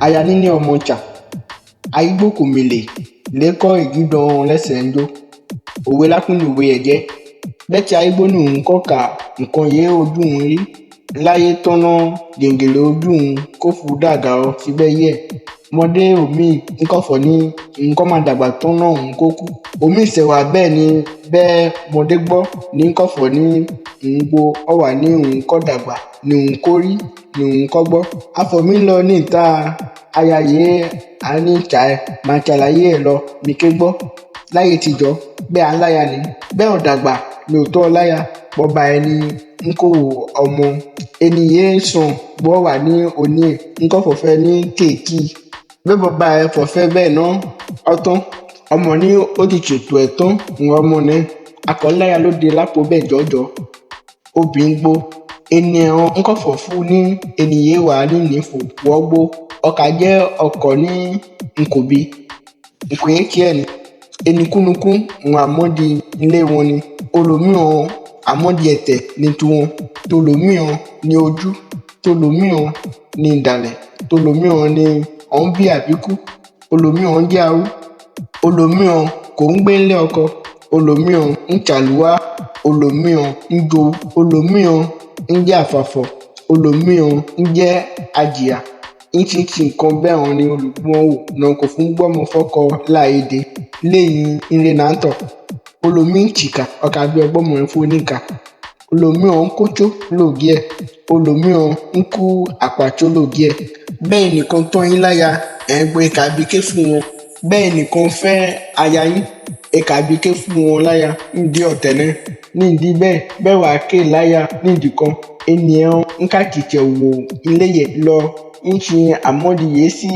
Aya níní ọmọ ntsà. Ayígbó kò mèlè lékọ́ ìgídán lẹ́sẹ̀ ńjó. Òwe lákún ni òwe yẹ̀ jẹ́. Bẹ́ẹ̀ tí ayígbó ní òun kọ́ ka nǹkan yé ojú òun rí láyé tọ́nà gèǹgèlè ojú òun kó fu dàgà ọ síbẹ̀ yẹ. Ọmọdé òmíì ńkọ̀fọ̀ ní nǹkan máa dàgbà tọ́nà òun kó kú. Òmíì sẹ̀wà bẹ́ẹ̀ ni bẹ́ẹ̀ ọmọdé gbọ́ ní ńkọ̀fọ̀ ní òun gbo ọ wà ní òun kọ́ dàgbà ní òun kó rí ní òun kọ́ gbọ́. Afọ̀mí lọ ní ìta aya yìí a ní ìtsà ẹ̀ máa ṣàlàyé ẹ̀ lọ mi ké gbọ́. Láyé tìjọ́ bẹ́ẹ̀ à ń láya ni bẹ́ẹ̀ ò dàgbà ní òótọ́ láya bọ́ba ẹni ń kó ọmọ ẹni yé sàn gbọ́ wà ní òní ẹ̀ ńkọ́ fọ̀fẹ́ ní kéèkì. Bẹ́ẹ̀ bọ́ba ẹ fọ̀fẹ́ bẹ́ẹ̀ ná ọtán ọmọ ní ó ti ṣètò ẹ̀ tán ìwọ̀n ọmọ náà akọ̀láya lóde lápò bẹ́ẹ̀ jọ̀ọ́jọ́. Obìnrin gbo ẹni ẹ̀hàn ńkọ́ fọ̀fú ní ẹni yé wà ní nífò wọ́gbó ọkà jẹ́ ọkọ̀ ní nkòbí nkòyé kí ẹ̀ ní. Ẹni kúnukún ń àmọ́dí ilé wọn ni olòmíràn àmọ́dí ẹ̀tẹ̀ ní tiwọn tolòmíràn ní ojú tolòmíràn ní ìdàlẹ̀ tolòmíràn ní ọ̀n bí àbíkú olòmíràn jẹ́ arú olòmíràn kò ń gbé ńlé ọkọ olòmíràn ń tsàlùwá olòmíràn ń jowú olòmíràn ń jẹ́ àfàfọ̀ olòmíràn ń jẹ́ àjìyà. Ńtsìntsì nǹkan bẹ́ẹ̀ hàn ni olùgbọ́n wò náà kò fún gbọ́mọ fọ́kọ láàyèdè lẹ́yìn ire náà ń tọ̀. Olòmíì ń tsìkà ọkà bí ọgbọ́mọ ẹ̀ fún oníkà. Olòmíràn ń kótsó lògì ẹ̀ olòmíràn ń kú àpàtsó lògì ẹ̀. Bẹ́ẹ̀ nìkan tán yín láya ẹ̀ ń gbé kàbí ké fún wọn. Bẹ́ẹ̀ nìkan fẹ́ aya yín ẹ̀ kàbí ké fún wọn láya nídìí ọ̀tẹ̀ náà. Nídìí bẹ́ẹ̀ bẹ́ẹ̀ wàá ké láya nídìí kan ènìyàn ń kàkìtsẹ̀ wò ilé yẹ̀ lọ ń ṣe àmọ́dí yé sí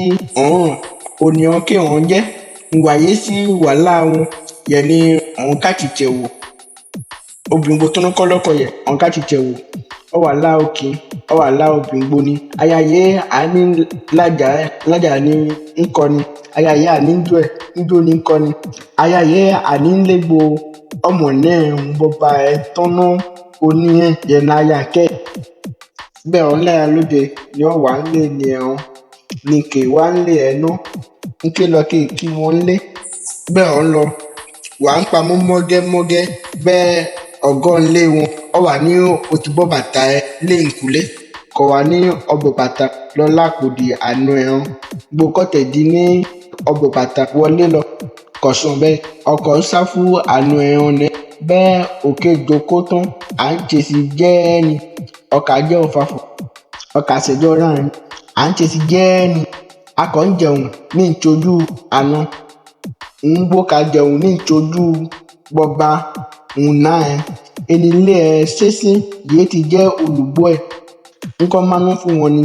ọ̀ràn ònìyàn ké ọ̀hún jẹ́ ìwà yé sí wàhálà wọn yẹ̀ ni ọ̀hún kàkìtsẹ̀ wò. Obìnrin gbo tó ń kọ́ lọ́kọ yẹ̀ ọ̀hún kàkìtsẹ̀ wò. Ọ wà lá òkè ọ wà lá obìnrin gbo ni. Aya yé àní lájà lájà ní ńkọ ni. Aya yé àní jó ẹ̀ ńjó ní ńkọ ni. Aya yé àní légbò ọmọ náà ń bọba ẹ̀ tọ́nà oní ẹ̀ yẹ̀ ní aya kẹ́. Bẹ́ẹ̀ ọ̀hún láya lóde ni ọ wà ń lé ní ẹ̀hún ní kè wá ń lé ẹ̀ ná ńké lọ kí kí wọ́n lé. Bẹ́ẹ̀ ọ̀hún lọ wà ń pamọ́ mọ́gẹ́mọ́gẹ́ bẹ́ẹ̀ ọ̀gọ́ ń lé wọn ọ wà ní òtúbọ̀ bàtà ẹ lé nkùlé kọ̀ wà ní ọbọ̀ bàtà lọ lápòdì àna ẹ̀hún. Gbokọ̀tẹ̀ di ní ọbọ̀ bàtà wọlé lọ kọ̀sùn bẹ́ẹ̀ ọkọ̀ ń sá fún àna ẹ̀hún ní bẹ́ẹ̀ òkè jókòó tán à ń tsèsì jẹ́ ẹni ọkà jẹ́ òfàfọ̀ ọkà ṣẹjọ́ rárín à ń tsèsì jẹ́ ẹni akọ̀ ń jẹun ní ntsojú àna ń gbó ka jẹun ní ntsojú bọba ń ná ẹ ẹni lé ẹ ṣẹ́ṣẹ́ yìí ti jẹ́ olùgbọ́ ẹ̀ ńkọ́ mánú fún wọn ni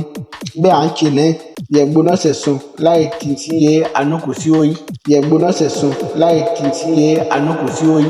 bẹ́ẹ̀ à ń tse náà yẹ gbóná sẹ̀sùn láì tì sí yé àná kò sí òyì yẹ gbóná sẹ̀sùn láì tì sí yé àná kò sí òyì.